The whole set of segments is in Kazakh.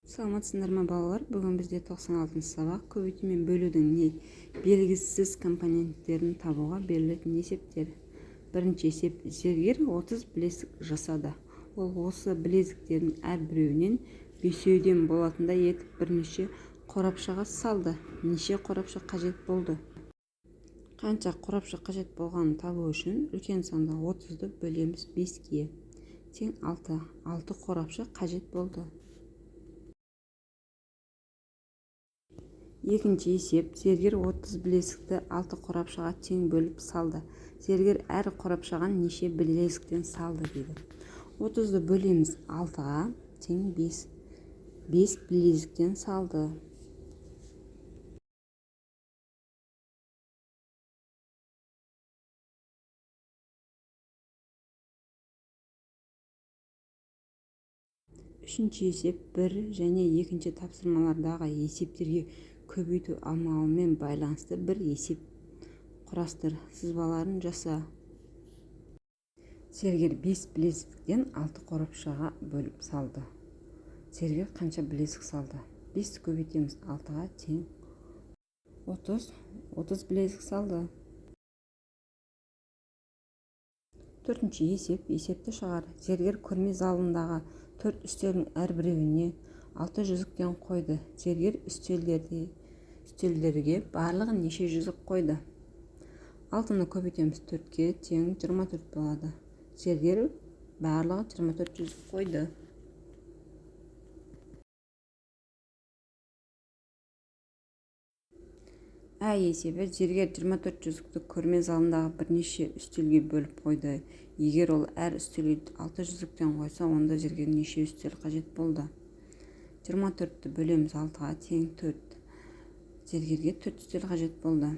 Саламатсыңдар ма, балалар? Бүгін бізде 96-сабақ, көбейту мен бөлудің не белгісіз компоненттерін табуға берілетін есептер. Бірінші есеп: зергер 30 білезік жасады. Ол осы білезіктердің әрбіреуінен бесеуден болатындай етіп бірнеше қорапшаға салды. Неше қорапша қажет болды? Қанша қорапша қажет болғанын табу үшін үлкен санды 30-ды бөлеміз 5-ке, тең 6. 6 қорапша қажет болды. Екінші есеп: зергер 30 білезікті 6 қорапшаға тең бөліп салды. Зергер әр қорапшаға неше білезіктен салды дейді. 30-ды бөлеміз 6-ға, тең 5. 5 білезіктен салды. Үшінші есеп: бір және екінші тапсырмалардағы есептерге көбейту амалымен байланысты бір есеп құрастыр, сызбаларын жаса. Зергер 5 білезіктен 6 қорапшаға бөліп салды. Зергер қанша білезік салды? 5 көбейтеміз 6-ға, тең 30. 30 білезік салды. Төртінші есеп, есепті шығар. Зергер көрме залындағы төрт үстелдің әрбіреуіне алты жүзіктен қойды. Зергер үстелдерге барлығы неше жүзік қойды? Алтыны көбейтеміз төртке, тең 24 болады. Зергер барлығы 24 жүзік қойды. Ә есебі: зергер 24 жүзікті көрме залындағы бірнеше үстелге бөліп қойды. Егер ол әр үстелге алты жүзіктен қойса, онда зергерге неше үстел қажет болды? 24-ті бөлеміз 6-ға, тең 4. Зергерге 4 үстел қажет болды.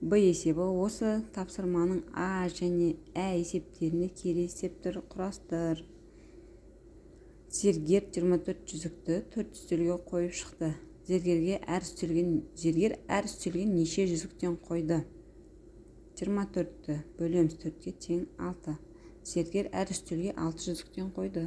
Б есебі: осы тапсырманың А және Ә есептеріне келесі есептер құрастыр. Зергер 24 жүзікті 4 үстелге қойып шықты. Зергер әр үстелге неше жүзіктен қойды? 24-ті бөлеміз 4-ке, тең 6. Зергер әр үстелге 6 жүзіктен қойды.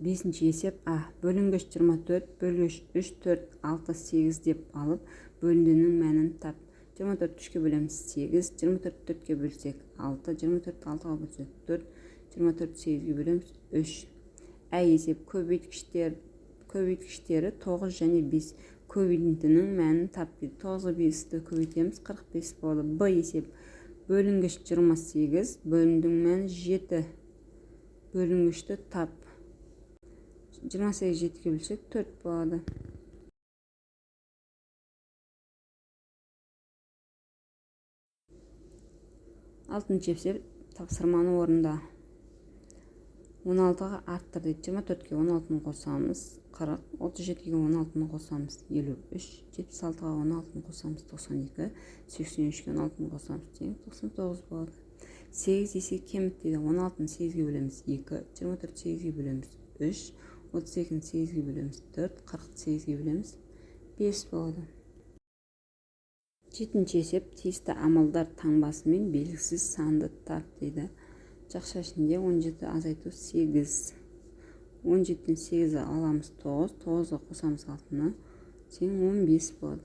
Бесінші есеп: А бөлінгіш 24, бөлгіш 3, 4, 6, 8 деп алып, бөліндінің мәнін тап. 24 3-ке бөлеміз, 8. 24 4-ке бөлсек, 6. 24 6-ға бөлсек, 4. 24 8-ге бөлеміз, 3. Ә есеп: көбейткіштері 9 және 5, көбейтіндінің мәнін тап дейді. 9-ға 5-ті көбейтеміз, 45 болады. Б есеп: бөлінгіш 28, бөліндің мәні 7, бөлінгішті тап. 28 7-ге бөлсек, 4 болады. Алтыншы есеп: тапсырманы орында. 16-ға арттыр дейді. 24-ке 16-ны қосамыз, 40. 37-ге 16-ны қосамыз, 53. 76-ға 16-ны қосамыз, 92. 83-ке 16-ны қосамыз, тең 99 болады. 8 есе кеміт дейді. 16-ны 8-ге бөлеміз, 2. 24 8-ге бөлеміз, 3. 32-ні 8-ге бөлеміз, 4. 40-ты 8-ге бөлеміз, 5 болады. Жетінші есеп: тиісті амалдар таңбасымен белгісіз санды тап дейді. Жақша ішінде 17 азайту 8. 17-ден 8 аламыз, 9. 9-ға қосамыз 6-ны, тең 15 болады.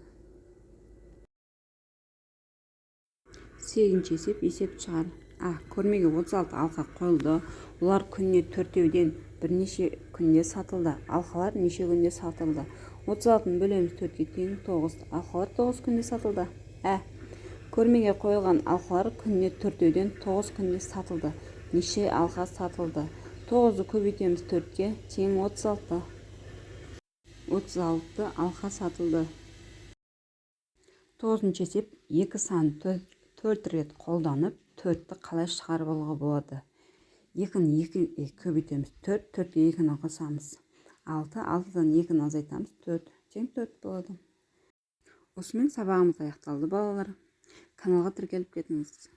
Сегізінші есеп, есеп шығар. А көрмеге 36 алқа қойылды. Олар күніне төртеуден бірнеше күнде сатылды. Алқалар неше күнде сатылды? 36-ны бөлеміз 4-ке, тең 9. Алқалар 9 күнде сатылды. Ә көрмеге қойылған алқалар күніне төртеуден 9 күнде сатылды. Неше алқа сатылды? 9-ды көбейтеміз 4-ке, тең 36. 36 алқа сатылды. Тоғызыншы есеп: екі сан төрт рет қолданып, төртті қалай шығарып алуға болады? Екіні екіге көбейтеміз, төрт. Төртке екіні қосамыз, алты. Алтыдан екіні азайтамыз, төрт, тең төрт болады. Осымен сабағымыз аяқталды, балалар. Каналға тіркеліп кетіңіз.